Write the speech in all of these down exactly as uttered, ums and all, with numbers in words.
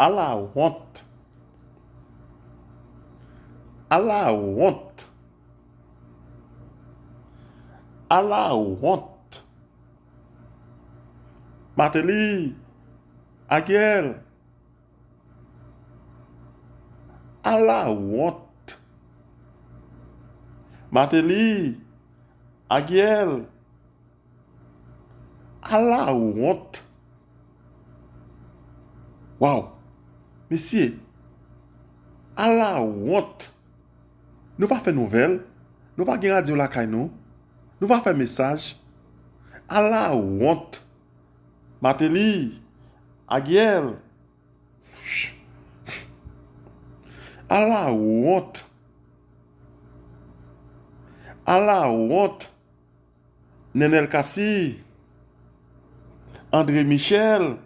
Ala wont! Ala wont! Ala wont! Martelly, Ariel, ala wont! Martelly, Ariel, ala wont! Waw! Mesye, ala wont! Nou pa fè nouvèl, nou pa gen radyo lakay nou, nou pa fè mesaj. Ala wont! Martelly, Ariel, ala wont! Ala wont! Nenel Cassy, André Michel,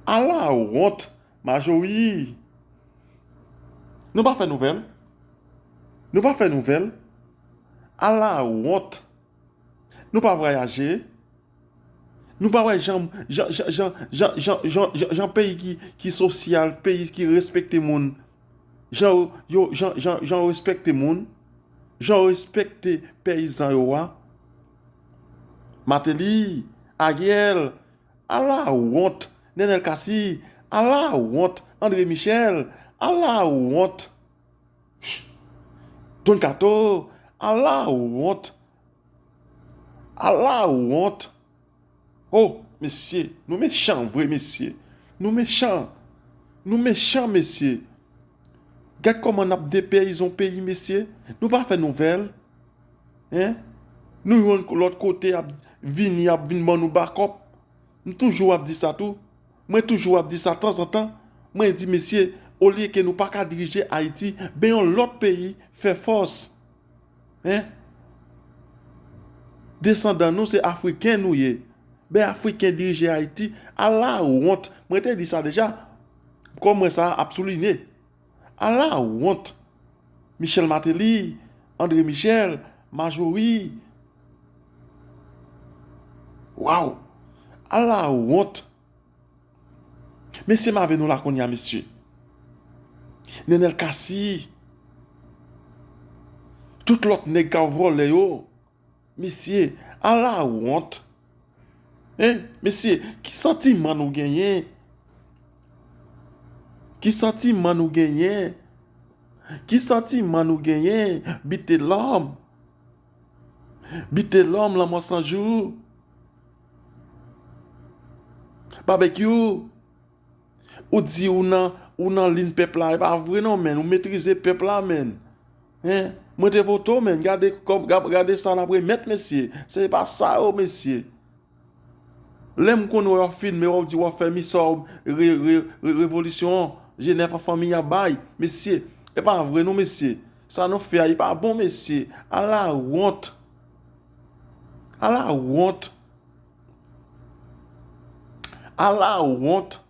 ala wont! Marjorie, nou pa fè nouvèl, nou pa fè nouvèl. Ala wont! Nou pa vwayaje. Nou pa wè jan, jan, jan peyi ki, ki sosyal, peyi ki respekte moun, jan yo, yo, jan, jan, jan yo respekte moun, jan yo respekte peyizan yo a. Martelly, Ariel, ala wont! Nenel Cassy, ala wont! André Michel, ala wont! Don Kato, ala wont! Ala wont! Oh, mesye, nou mechan vre, mesye. Nou mechan. Nou mechan, mesye. Gad kòman n ap depeyize yon peyi, mesye. Nou pa fè nouvèl. Hein? Nou jwenn lòt kote ap vini, ap vin ban nou bakòp. M toujou ap di sa tou. Mwen toujou ap di sa tanzantan. Mwen di, mesye, olye ke nou pa ka dirije Ayiti, ben yon lòt peyi fè fòs. Hein? Desandan nou se Afriken nou ye. Ben Afriken dirije Ayiti. Ala wont! Mwen te di sa deja. Kòm mwen sa ap souliye. Ala wont! Michel Martelly, André Michel, Marjorie. Waw! Ala wont! Mesye, m avè nou la kounye a, mesye. Nenel Cassy. Tout lòt nèg k ap vòlè yo. Mesye, ala wont! Hein? Mesye, ki santiman nou genyen? Ki santiman nou genyen? Ki santiman nou genyen? Bitelòm. Bitelòm, Lanmò San Jou. Babekyou. Ou di ou nan, ou nan liy pèp la, e pa vre non, menn. Ou metrize pèp la, menn. Hein? Mwen te vote w, menn. Gade kòm, ga-, gade sa n ap remèt, mesye. Se pa sa yo, mesye. Lè m konn wè w ap filme, w ap di w ap fè misyon re-, re-, re-, revolisyon an, Jenèf an fanmi ap bay. Mesye, e pa vre non, mesye. Sa nou fè a, e pa bon, mesye. Ala wont! Ala wont! Ala wont!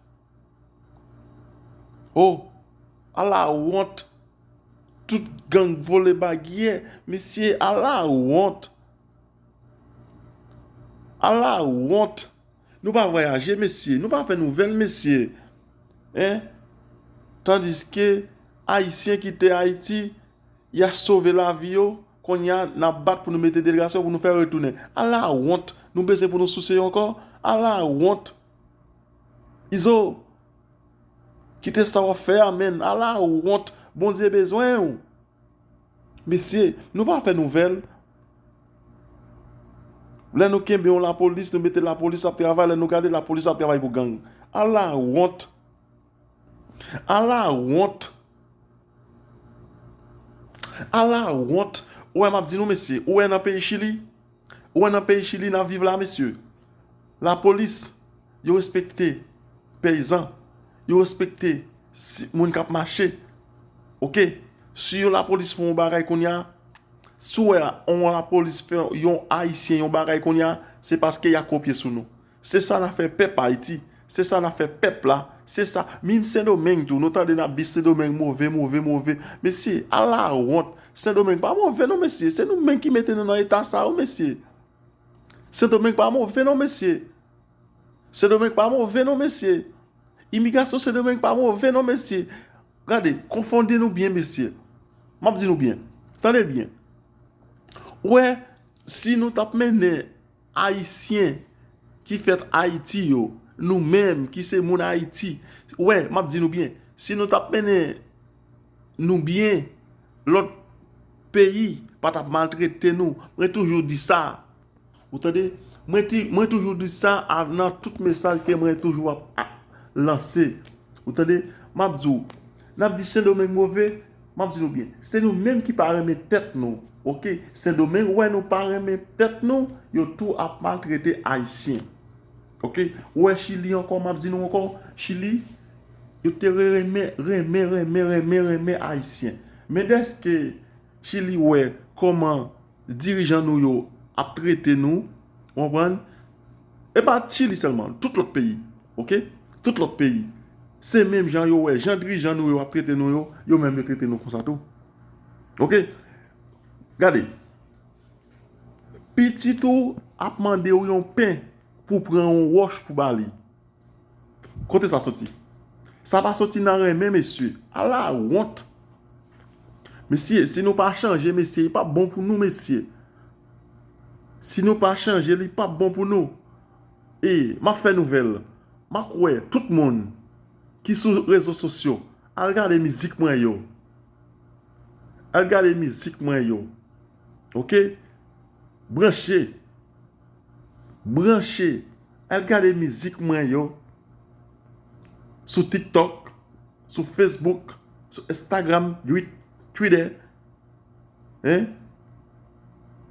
Oh, ala wont! Tout gang vòlè bagiyè, mesye, ala wont! Ala wont! Nou pa vwayaje, mesye, nou pa fè nouvèl, mesye. Hein? Tandiske Ayisyen kite Ayiti, y a sove lavi yo, kounye a n ap bat pou nou mete delegasyon pou nou fè retounen. Ala wont! Nou bezwen pou nou souse yo ankò? Ala wont! Izo, kite sa w ap fè a, menn. Ala wont! Bondye bezwen w. Mesye, nou pa fè nouvèl. Lè nou kenbe yon lapolis, nou mete lapolis ap travay, lè nou gade lapolis ap travay pou gang. Ala wont! Ala wont! Ala wont! Ou wè m ap di nou, mesye, ou wè nan peyi Chili, ou wè nan peyi Chili n ap viv la, mesye. Lapolis, yo respekte peyizan, yo respekte si, moun k ap mache. Oke? Si yon lapolis fè yon bagay kounye a, si w wè yon lapolis fè yon Ayisyen yon bagay kounye a, se paske y a kopye sou nou. Se sa n a fè pèp Ayiti. Se sa n a fè pèp la. Se sa. Menm Sendomeng tou. Nou tande n ap di Sendomeng move, move, move. Mesye, ala wont. Sendomeng pa move non, mesye. Se nou menm ki mete nou nan eta sa yo, mesye. Sendomeng pa move non, mesye. Sendomeng pa move non, mesye. Imigrasyon Sendomeng pa move non, mesye. Gade, konfonde nou byen, mesye. M ap di nou byen. Tande byen. Ou wè, si nou t ap mennen Ayisyen ki fèt Ayiti yo, nou menm ki se moun Ayiti, ou wè, m ap di nou byen, si nou t ap mennen nou byen, lòt peyi pa t ap maltrete nou. Mwen toujou di sa. Ou tande? Mwen ti, mwen toujou di sa a, nan tout mesaj ke mwen toujou ap, ap lanse. Ou tande? M ap di w, n ap di Sendomeng move, m ap di nou byen. Se nou menm ki pa renmen tèt nou. Oke? Sendomeng wè nou pa renmen tèt nou, yo tou ap maltrete Ayisyen. Oke? Ou wè Chili ankò, m ap di nou ankò, Chili, yo te renmen, renmen, renmen, renmen, renmen Ayisyen. Men dèske Chili wè kòman dirijan nou yo ap trete nou, ou konprann? E pa Chili sèlman, tout lòt peyi, oke? Tout lòt peyi. Se menm jan yo wè, jan dirijan nou yo ap trete nou yo, yo menm yo trete nou konsa tou. Oke? Gade. Pitit ou ap mande w yon pen pou pran yon wòch pou ba li. Kote sa soti? Sa pa soti nan renmen, mesye. Ala wont! Mesye, si nou pa chanje, mesye, li p ap bon pou nou, mesye. Si nou pa chanje, li p ap bon pou nou. E, m ap fè nouvèl. M ap wè tout moun ki sou rezo sosyo, al gade mizik mwen yo. Al gade mizik mwen yo. Oke? Branche. Branche. Al gade mizik mwen yo sou TikTok, sou Facebook, sou Instagram, Twi-, Twitter, hein?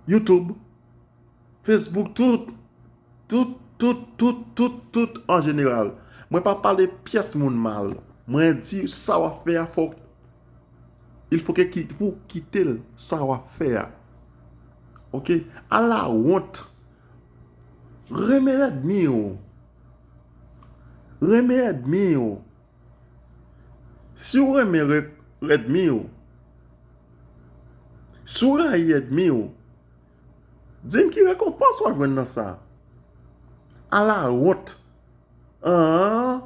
YouTube, Facebook, tout. Tout, tout, tout, tout, tout an jeneral. Mwen pa pale pyès moun mal. Mwen di sa w ap fè a, fòk, il faut que ki-, pou kite l, sa w ap fè a. Oke? Ala wont! Renmen èdmi w. Renmen èdmi w. Si w renmen re-, èdmi w, si w rayi èdmi w, di m ki rekonpans w ap jwenn nan sa. Ala wont! An,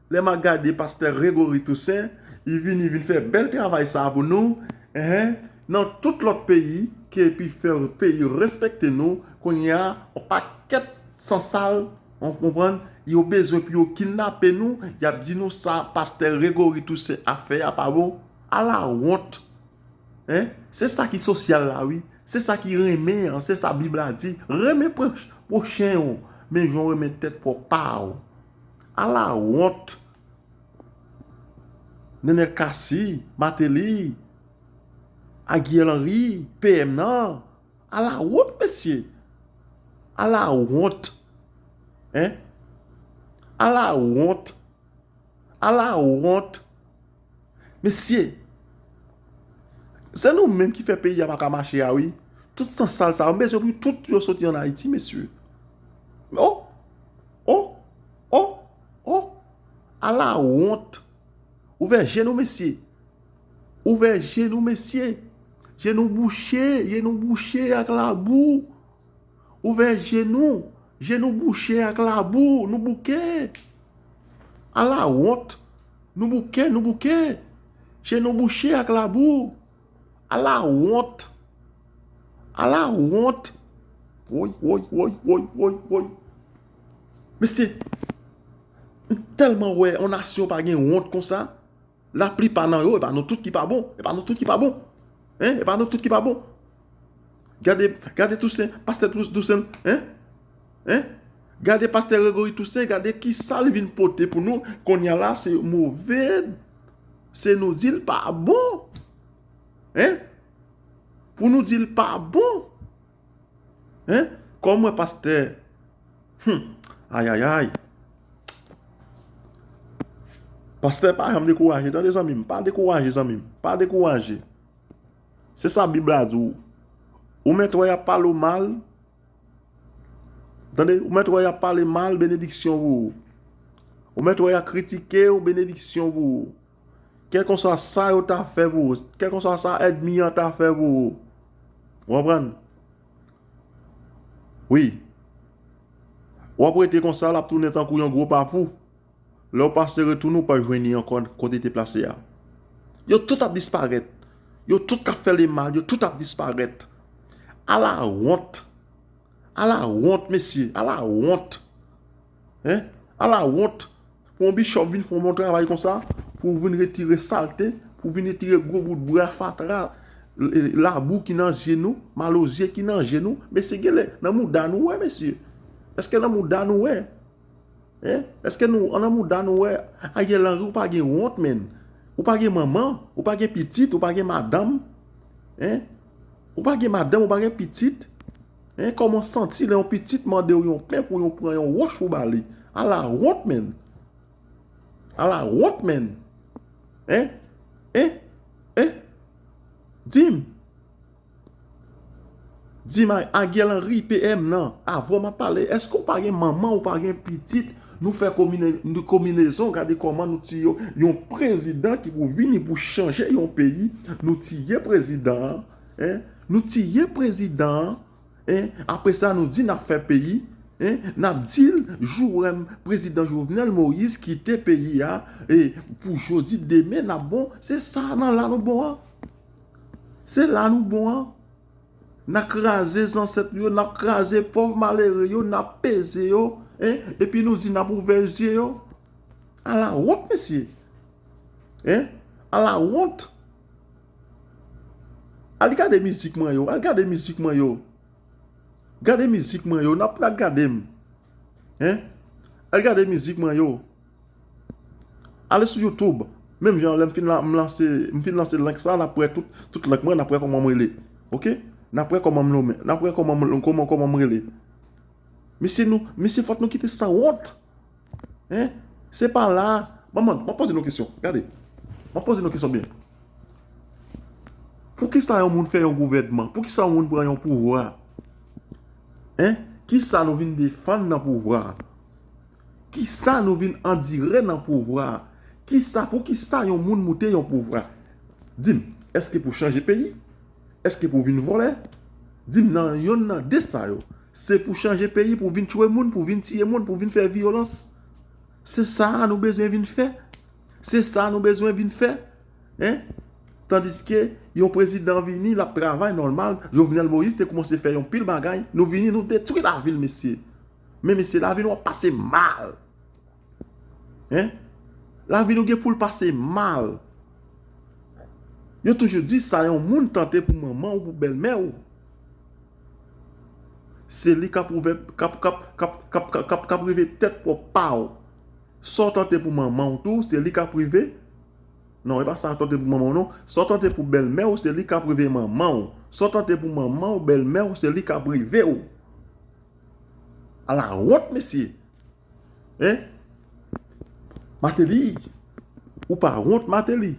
lè m a gade pastè Gregory Toussaint, li vini, vin fè bèl travay sa a pou nou, enhen, nan tout lòt peyi, ki epi fè peyi respekte nou, kounye a, yon pakèt sansal, ou konprann, yo bezwen pou yo kidnape nou, y ap di nou sa pastè Gregory Toussaint ap fè a pa bon. Ala wont! Hein? Se sa ki sosyal la, wi. Se sa ki renmen an, se sa Bib la di. Renmen pwoch-, pwochen w, men jan w renmen tèt pwòp pa w. Ala wont! Nènèl Cassy, Martelly, Ariel Henry, P M nan. Ala wont, mesye! Ala wont! Hein? Ala wont! Ala wont! Mesye, se nou menm ki fè peyi a pa ka mache a, wi. Tout sansal sa yo, m bezwen pou tout yo soti ann Ayiti, mesye. Oh! Oh! Oh! Oh! Ala wont! Ouvè je nou, mesye. Ouvè je nou, mesye. Je nou bouche, je nou bouche ak labou. Ouvè je nou. Je nou bouche ak labou, nou bouke. Ala wont! Nou bouke, nou bouke. Je nou bouche ak labou. Ala wont! Ala wont! Woy, woy, woy, woy, woy, woy. Mesye, m tèlman wè yon nasyon pa gen wont konsa. Laplipa nan yo, e pa nou tout ki pa bon. E pa nou tout ki pa bon. Hein? E pa nou tout ki pa bon. Gade, gade Toussaint, pastè Tous-, Toussaint, hein? Hein? Gade pastè Gregory Toussaint, gade ki sa li vin pote pou nou. Kounye a la, se move, se nou di l pa bon. Hein? Pou nou di l pa bon. Hein? Kòm mwen pastè. Hmm. Ayayay. Pastè pa janm dekouraje, tande zanmi m. Pa dekouraje, zanmi m. Pa dekouraje. Se sa Bib la di w. Ou mèt wè y ap pale w mal. Tande, ou mèt wè y ap pale mal, benediksyon pou ou. Ou mèt wè y ap kritike w, benediksyon pou ou. Kèlkeswa sa yo ta fè pou ou, kèlkeswa sa ènmi an ta fè pou ou. Ou konprann? Wi. W ap rete konsa, l ap tounen tankou yon gwo papou. Lè w pase retounen, ou pa jwenn li ankò kote te plase a. Yo tout ap disparèt. Yo tout k ap fè le mal, yo tout ap disparèt. Ala wont! Ala wont, mesye! Ala wont! Hein? Ala wont! Pou yon bichòp vin fè yon bon travay konsa, pou vin retire salte, pou vin retire gwo bout bwa, fatra, e, labou ki nan zye nou, malozye ki nan je nou. Mesye, genlè nan mouda nou wè, mesye. Èske nan mouda nou wè? Hein? Èske nou, an nan mouda nou wè Ariel Henry, ou pa gen wont, menn? Ou pa gen manman, ou pa gen pitit, ou pa gen madanm? Hein? Ou pa gen madanm, ou pa gen pitit? Hein? Kòman w santi lè yon pitit mande w yon pen pou yon pran yon wòch pou ba li? Ala wont, menn! Ala wont, menn! Hein? Hein? Hein? Di m! Di m, Ariel Henry, P M nan, avan m ap pale, èske w pa gen manman, ou pa gen pitit? Nou fè komine-, nou kominezon, gade kòman nou tiye yon prezidan ki pou vini pou chanje yon peyi. Nou tiye prezidan an, hein? Nou tiye prezidan an, hein? Apre sa, nou di n ap fè peyi, hein? N ap di l, jou w wè prezidan Jovenel Moïse kite peyi a, e pou jodi, demen, n ap bon. Se sa nan la nou bon an. Se la nou bon an. N ap kraze zansèt yo, n ap kraze pòv malere yo, n ap peze yo, hein? Epi nou di n ap ouvè zye yo. Ala wont, mesye! Hein? Ala wont! Al gade mizik mwen yo, al gade mizik mwen yo. Gade mizik mwen yo, n ap, n ap gade m. Hein? Al gade mizik mwen yo. Ale sou YouTube. Menm jan lè m fin la, m lanse, m fin lanse link sa, n ap wè tout, tout link mwen, n ap wè kòman m rele. Oke? N ap wè kòman m nonmen, n ap wè kòman m, kòman, kòman m rele. Mesye nou, mesye fòk nou kite sanwont. Hein? Se pa la. Manman, m ap poze nou kesyon. Gade. M ap poze nou kesyon byen. Poukisa yon moun fè yon gouvènman? Poukisa yon moun pran yon pouvwa? Hein? Kisa nou vin defann nan pouvwa? Kisa nou vin andire nan pouvwa? Kisa, poukisa yon moun moute yon pouvwa? Di m, èske pou chanje peyi? Èske pou vin vòlè? Di m nan yonn nan de sa yo. Se pou chanje peyi, pou vin tchwe moun, pou vin tiye moun, pou vin fè vyolans? Se sa a nou bezwen vin fè? Se sa a nou bezwen vin fè? Hein? Tandiske yon prezidan vini, l ap travay nòmal. Jovenel Moïse te kòmanse fè yon pil bagay. Nou vini, nou detwi lavi l, mesye. Men, mesye, lavi nou ap pase mal. Hein? Lavi nou gen pou l pase mal. Yo toujou di sa yon moun tante pou manman w, pou bèlmè w, se li k ap ouvè, k ap, k ap, k ap, k ap, k ap, k ap rive tèt pwòp pa w. Sa w tante pou manman w tou, se li k ap rive. Non, e pa sa w tante pou manman w, non. Sa w tante pou bèlmè w, se li k ap rive manman w. Sa w tante pou manman w, bèlmè w, se li k ap rive w. Ala wont, mesye! Hein? Martelly, ou pa wont, Martelly?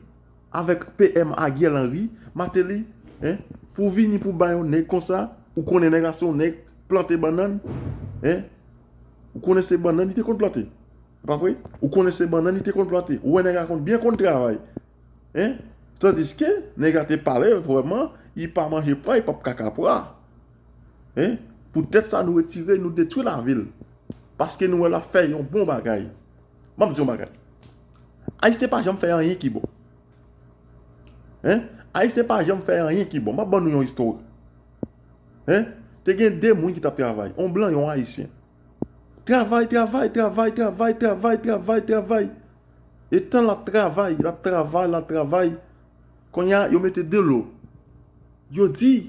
Avèk P M Ariel Henry, Martelly, hein? Pou vini pou bay yon nèg konsa, ou konnen nèg la se yon nèg plante bannann, hein? Ou konnen se bannann li te konn plante. Pa vre? Ou konnen se bannann li te konn plante. Ou wè nèg la konn byen konn travay. Hein? Tandiske nèg la te pale vrèman, li pa manje pwa, li p ap kaka pwa. Hein? Poutèt sa nou retire, nou detwi lavi l. Paske nou wè l ap fè yon bon bagay. M ap di yon bagay. Ayisyen pa janm fè anyen ki bon. Hein? Ayisyen pa janm fè anyen ki bon. M ap ban nou yon istwa. Hein? Te gen de moun ki t ap travay. Yon blan, yon ayisyen. Travay, travay, travay, travay, travay, travay, travay. Etan l ap travay, l ap travay, l ap travay, kounye a, yo mete dlo. Yo di,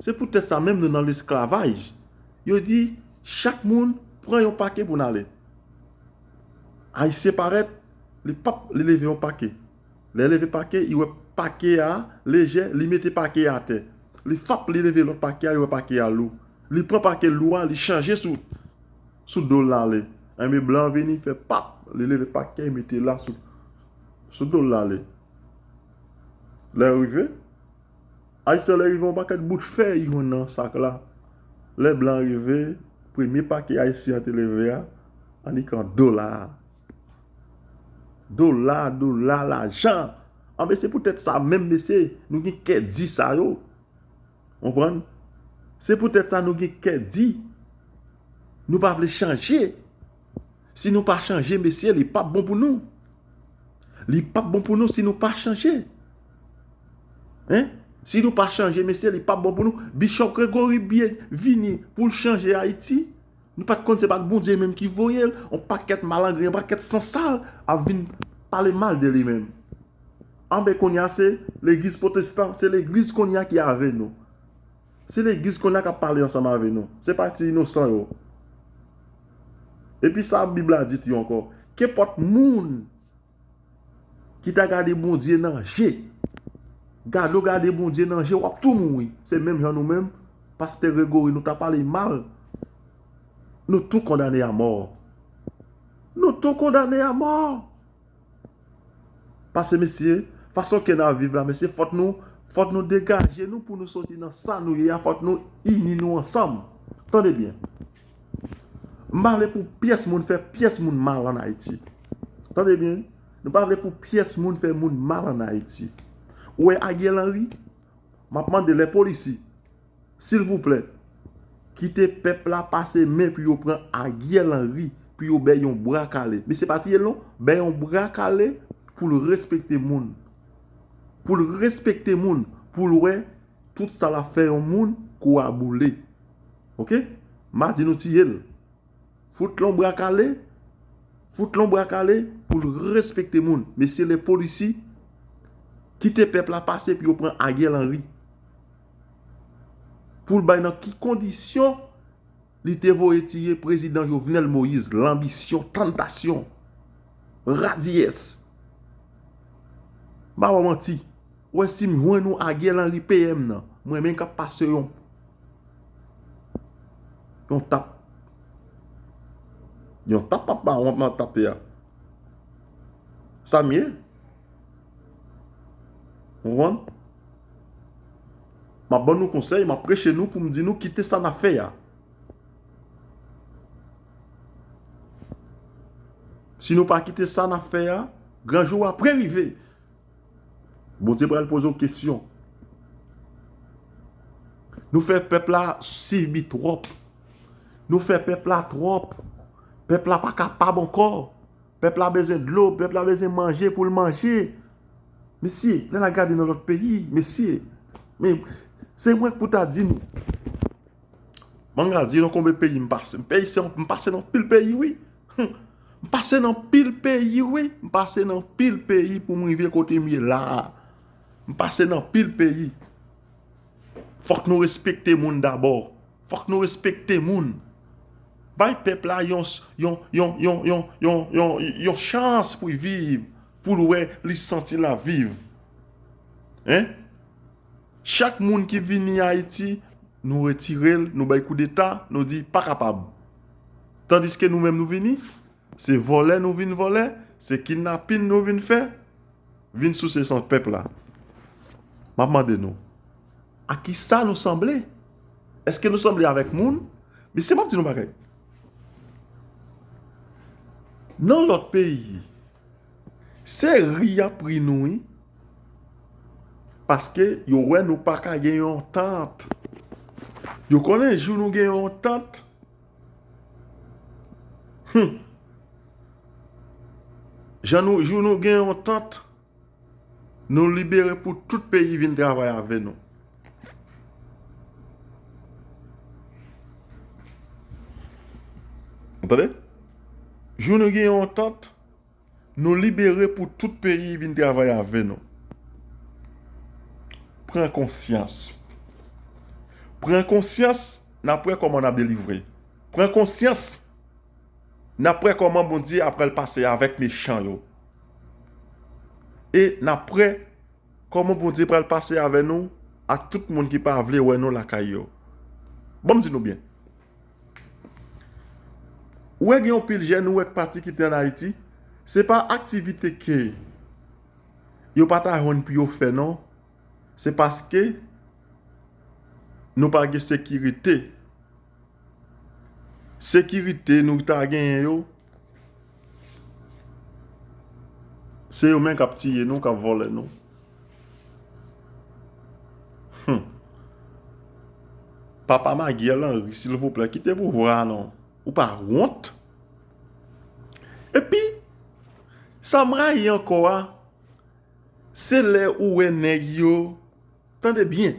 se poutèt sa menm nou nan lesklavaj. Yo di, chak moun pran yon pake pou n ale. Ayisyen parèt, li p ap, li leve yon pake. Lè l leve pake, li wè pake a lejè, li mete pake a atè. Li fap, li leve lòt pake a, li wè pake a lou. Li pran pake lou a, li chanje sou, sou do l ale. Enben, blan vini fè pap, li leve pake, li mete la sou, sou do l ale. Lè yo rive, Ayisyen lè rive, yon pakèt bout fè yo jwenn nan sak la. Lè blan rive, premye pake ayisyen an te leve a, annik an dola. Dola, dola, lajan. Anben, se poutèt sa menm, mesye, nou gen kè di sa yo. Konprann? Se poutèt sa nou gen kè di. Nou pa vle chanje. Si nou pa chanje, mesye, li p ap bon pou nou. Li p ap bon pou nou si nou pa chanje. Hein? Si nou pa chanje, mesye, li p ap bon pou nou. Bishop Gregory byen vini pou l chanje Ayiti. Nou pa t konn se pa t Bondye menm ki voye l. On pakèt malangre, on pakèt sansal ap vin pale mal de li menm. Anben kounye a se legliz pwotestan, se legliz kounye a ki avè nou. Se legliz kounye a k ap pale ansanm avè nou. Se pa ti inosan yo. Epi sa Bib la di tou ankò. Kenpòt moun ki ta gade Bondye nan je. Gade w gade Bondye nan je, w ap tou mouri. Se menm jan nou menm, pastè Gregory, nou ta pale mal. Nou tou kondane a mò. Nou tou kondane a mò. Paske, mesye, fason ke n ap viv la, mesye, fòk nou, fòk nou degaje nou pou nou soti nan sa nou ye a, fòk nou ini nou ansanm. Tande byen. M pa vle pou pyès moun fè pyès moun mal ann Ayiti. Tande byen. Nou pa vle pou pyès moun fè moun mal ann Ayiti. Ou wè Ariel Henry? M ap mande lè polisi. Silvouplè, kite pèp la pase men pou yo pran Ariel Henry, pou yo bay yon bra kale. Mesye pa tiye l non, bay yon bra kale pou l respekte moun. Pou l respekte moun, pou l wè tout sa l ap fè yon moun kou a boule. Oke? M pa di nou tiye l. Fout l yon bra kale, fout l yon bra kale pou l respekte moun. Mesye lè polisi, kite pèp la pase pou yo pran Ariel Henry. Pou l bay nan ki kondisyon li te voye tiye prezidan Jovenel Moïse, lanbisyon, tantasyon, radiyès. M pa ba w manti. Ou wè si m jwenn yon Ariel Henry P M nan, mwen menm k ap pase yon, yon tap. Yon tap m ap ba w, m ap tape a. Sa m ye. Ou konprann? M ap ban nou konsèy, m ap preche nou pou m di nou kite sa n ap fè a. Si nou pa kite sa n ap fè a, gran jou a pre rive. Bondye pral poze w kesyon. Nou fè pèp la sibi twòp. Nou fè pèp la twòp. Pèp la pa kapab ankò. Pèp la bezwen dlo, pèp la bezwen manje pou l manje. Mesye, lè n a gade nan lòt peyi, mesye, men se mwen k pou ta di nou. Mwen ka di nou konbyen peyi m pase. M peyi se, m pase nan pil peyi, wi. M pase nan pil peyi, wi. M pase nan pil peyi pou m rive kote m ye la a. M pase nan pil peyi. Fòk nou respekte moun dabò. Fòk nou respekte moun. Bay pèp la yon, yon, yon, yon, yon, yon, yon, yon chans pou l viv, pou l wè li santi l ap viv. Hein? Chak moun ki vini Ayiti, nou retire l, nou bay koudeta, nou di pa kapab. Tandiske nou menm nou vini, se vòlè nou vin vòlè, se kidnapin nou vin fè, vin souse san pèp la. M ap mande nou, a kisa nou sanble? Èske nou sanble avèk moun? Mesye, m ap di nou bagay. Nan lòt peyi, se ri y ap ri nou, wi. Paske yo wè nou pa ka gen yon antant. Yo konnen jou nou gen yon antant, hmm, jan nou, jou nou gen yon antant, nou libere pou tout peyi vin travay avè nou. Ou tande? Jou nou gen yon antant, nou libere pou tout peyi vin travay avè nou. Pran konsyans. Pran konsyans, n ap wè kòman n ap delivre. Pran konsyans, n ap wè kòman Bondye ap pral pase avèk mechan yo. E n ap wè kòman Bondye pral pase avè nou ak tout moun ki pa vle wè nou lakay yo. Ban m di nou byen. Ou wè gen yon pil jèn ou wè k pati kite ann Ayiti, se pa aktivite ke yo pa ta jwenn pou yo fè non, se paske nou pa gen sekirite. Sekirite nou ta genyen yo, se yo menm k ap tiye nou, k ap vòlè nou. Hmm. Papa Maguiel Henry, silvouplè, kite pouvwa a non. Ou pa wont? Epi, sa m rayi ankò a, se lè ou wè nèg yo, tande byen,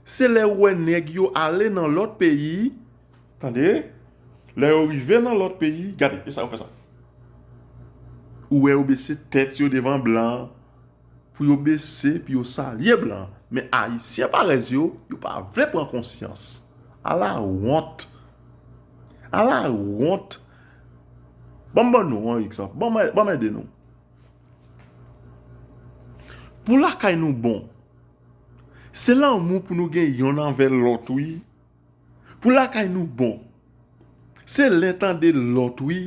se lè ou wè nèg yo ale nan lòt peyi, tande, lè yo rive nan lòt peyi, gade, e sa yo fè sa. Ou wè yo bese tèt yo devan blan, pou yo bese, pou yo salye blan. Men Ayisyen parèz yo, yo pa vle pran konsyans. Ala wont! Ala wont! Ban m ban nou yon egzanp. Ban m, ban m ede nou. Pou lakay nou bon, se lanmou pou nou gen yonn anvè lòt, wi. Pou lakay nou bon, se len tande lòt, wi.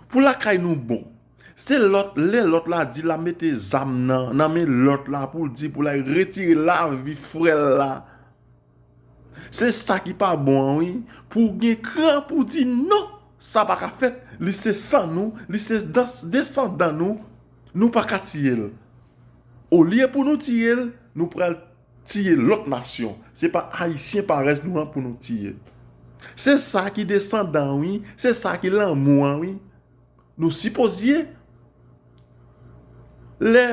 Pou lakay nou bon, se lòt, lè lòt la di l ap mete zam nan, nan men lòt la pou l di pou l al retire lavi frè l la. Se sa ki pa bon an, wi. Pou w gen kran pou w di non, sa pa ka fèt. Li se san nou, li se dans, desandan nou, nou pa ka tiye l. Olye pou nou tiye l, nou pral tiye lòt nasyon. Se pa Ayisyen parèz nou an pou nou tiye. Se sa ki desandan, wi. Se sa ki lanmou an, wi. Nou sipoze, lè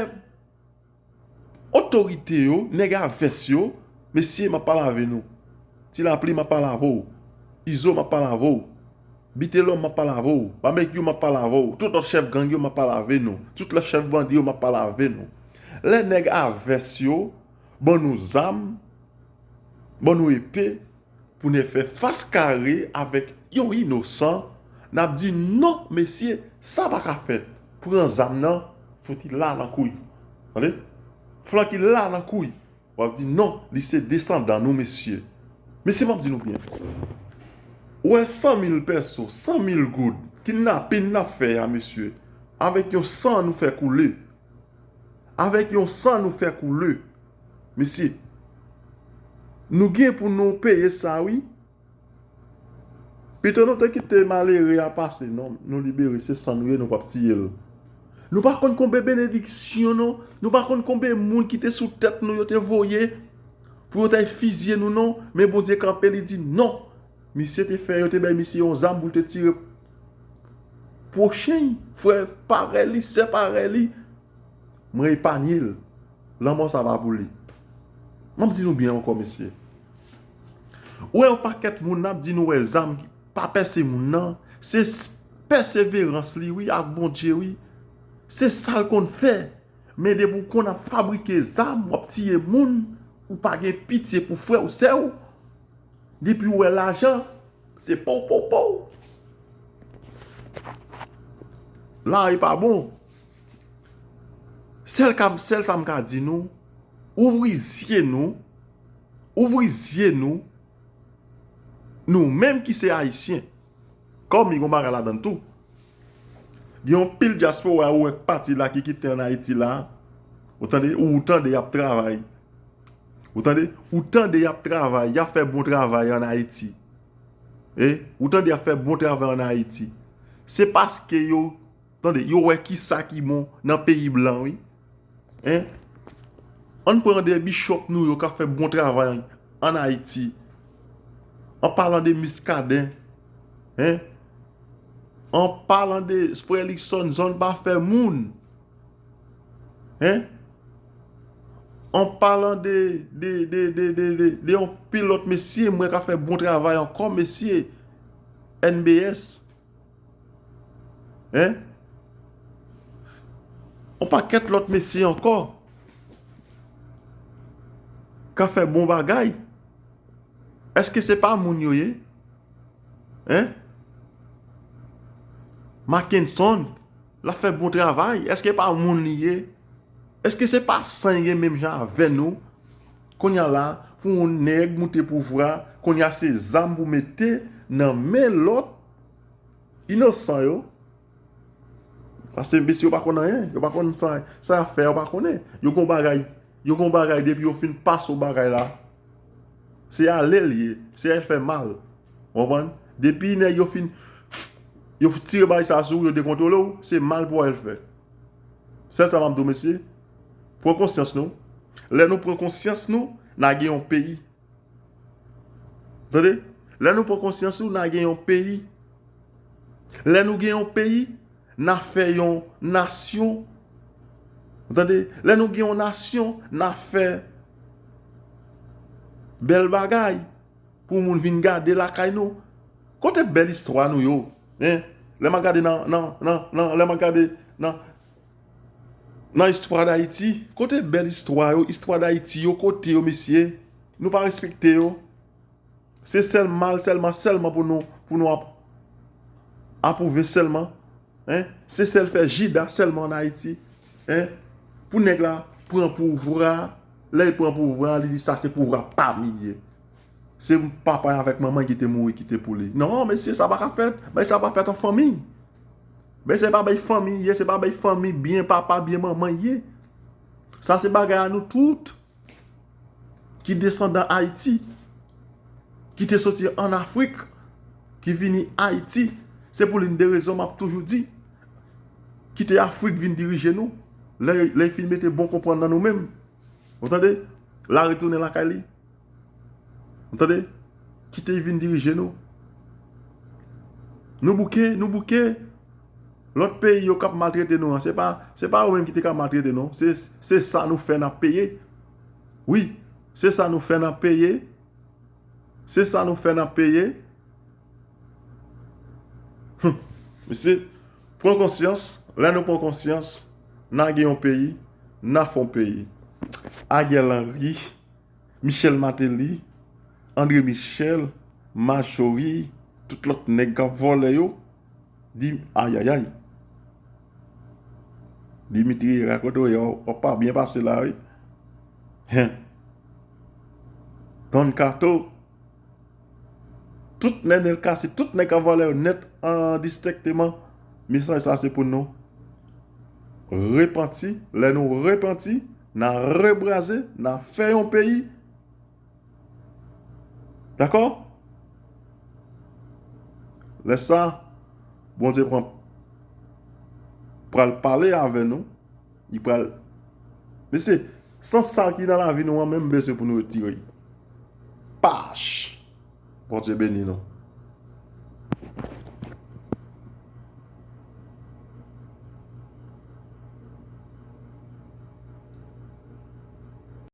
otorite yo, nèg a vès yo, mesye, m ap pale avè nou. Ti Lapli, m ap pale avè w. Izo, m ap pale avè w. Bitelòm, m ap pale avè w. Babekyou, m ap pale avè w. Tout lòt chèf gang yo, m ap pale avè nou. Tout lòt chèf bandi yo, m ap pale avè nou. Lè nèg a vès yo ban nou zam, ban nou epe, pou n fè fas kare avèk yon inosan, n ap di non, mesye, sa pa ka fèt. Pran zam nan, fouti l la nan kou l. Tande? Flanke l la nan kou l. W ap di non, li se desandan nou, mesye. Mesye, m ap di nou byen. Ou wè san mil pèso, san mil goud, kidnapin n ap fè a, mesye, avèk yon san nou fè koule. Avèk yon san nou fè koule. Mesye, nou gen pou nou peye sa, wi. Pito nou te kite malere a pase, non, nou libere, se san nou ye, nou p ap tiye l. Nou pa konn konbe benediksyon, non. Nou pa konn konbe moun ki te sou tèt nou, yo te voye pou yo t al fizye nou, non. Men Bondye kanpe, li di non. Misye te fè, yo te bay misye yon zam pou l te tire pwochen l, frè parèy li, sè parèy li. Mwen epanye l. Lanmò sa pa pou li. M ap di nou byen ankò, mesye. Ou wè yon pakèt moun n ap di nou wè zam ki pa pèse moun nan. Se s-, pèseverans li, wi, ak Bondye, wi. Se sa l konn fè. Men depi w konn ap fabrike zam, w ap tiye moun, ou pa gen pitye pou frè w, sè w. Depi w wè lajan, se pow, pow, pow. La e pa bon. Sèl ka, sèl sa m ka di nou, ouvri zye nou, ouvri zye nou, nou menm ki se Ayisyen. Kòm li gon bagay ladan l tou. Gen yon pil dyaspora ou wè k pati la ki kite ann Ayiti la. Ou tande, ou tande y ap travay. Ou tande, ou tande y ap travay, y ap fè bon travay ann Ayiti. E, ou tande y ap fè bon travay ann Ayiti. Se paske yo, tande, yo wè kisa ki bon nan peyi blan, wi. Hein? Ann pran de bichòp nou yo k ap fè bon travay ann Ayiti. An palan de Miskaden. Hein? An palan de frè Likson, zòn pa fè moun. Hein? An palan de, de, de, de, de, de, de yon pil lòt mesye, mwen ka fè bon travay ankò, mesye. N B S. Hein? On pakèt lòt mesye ankò ka fè bon bagay. Èske se pa moun yo ye? Hein? Mackenson, l ap fè bon travay. Èske pa moun li ye? Èske se pa san li gen menm jan avè nou? Kounye a la, pou yon nèg moute pouvwa, kounye a se zam pou mete nan men lòt inosan yo. Paske mesye yo pa konn anyen, yo pa konn sa, sa y ap fè, yo pa konnen. Yo gon bagay, yo gon bagay depi yo fin pase w bagay la. Se ale l ye, se al fè mal. Ou konprann? Depi nèg yo fin, yo tire bagay sa sou ou, yo dekontwole w, se mal pou w al fè. Sèl sa m ap di w, mesye, pran konsyans nou. Lè nou pran konsyans nou, n a gen yon peyi. Tande? Lè nou pran konsyans nou, n a gen yon peyi. Lè nou gen yon peyi, n a fè yon nasyon. Ou tande? Lè nou gen yon nasyon, n a fè bèl bagay pou moun vin gade lakay nou. Kote bèl istwa nou yo? Hein? Lè m ap gade nan, nan, nan, nan, lè m ap gade nan, nan istwa Dayiti, kote bèl istwa yo, istwa Dayiti yo, kote yo, mesye? Nou pa respekte yo. Se sèl mal, sèlman, sèlman pou nou, pou nou ap, apwouve sèlman. Hein? Se sèl fè jida sèlman ann Ayiti. Hein? Pou nèg la pran pouvwa, lè l pran pouvwa, li di sa se pouvwa pa m li ye. Se papa avèk manman ki te mouri, ki te pou li. Non, mesye, sa pa ka fèt. Bagay sa pa fèt an fanmi. Bagay sa pa bay fanmi ye, se pa bay fanmi byen papa, byen manman ye. Sa se bagay a nou tout ki desandan Ayiti, ki te soti ann Afrik, ki vini Ayiti. Se pou l'une de rezon m ap toujou di, kite Afrik vin dirije nou, lè, lè y fin mete bon konprann nan nou menm. Ou tande? La retounen lakay li. Ou tande? Kite y vin dirije nou. Nou bouke, nou bouke. Lòt peyi yo k ap maltrete nou an, se pa, se pa yo menm ki te ka maltrete nou. Se, se sa nou fè n ap peye. Wi, se sa nou fè n ap peye. Se sa nou fè n ap peye. Hum. Mesye, pran konsyans. Lè nou pran konsyans, n a gen yon peyi, n a fè yon peyi. Ariel Henry, Michel Martelly, André Michel, Marjorie, tout lòt nèg k ap vòlè yo, di, ayayay. Dimitri, rakonte w, w pa byen pase la, wi. Hen. Don Kato, tout nèg nèl kase, tout nèg k ap vòlè yo nèt, endistenkteman. Mesaj sa se pou nou repanti. Lè nou repanti, n a rebraze, n a fè yon peyi. Dakò? Lè sa, Bondye pran, pral pale avè nou. Li pral, mesye, sans sal ki nan lavi nou an, menm bezwen pou nou retire. Pach! Bondye beni nou.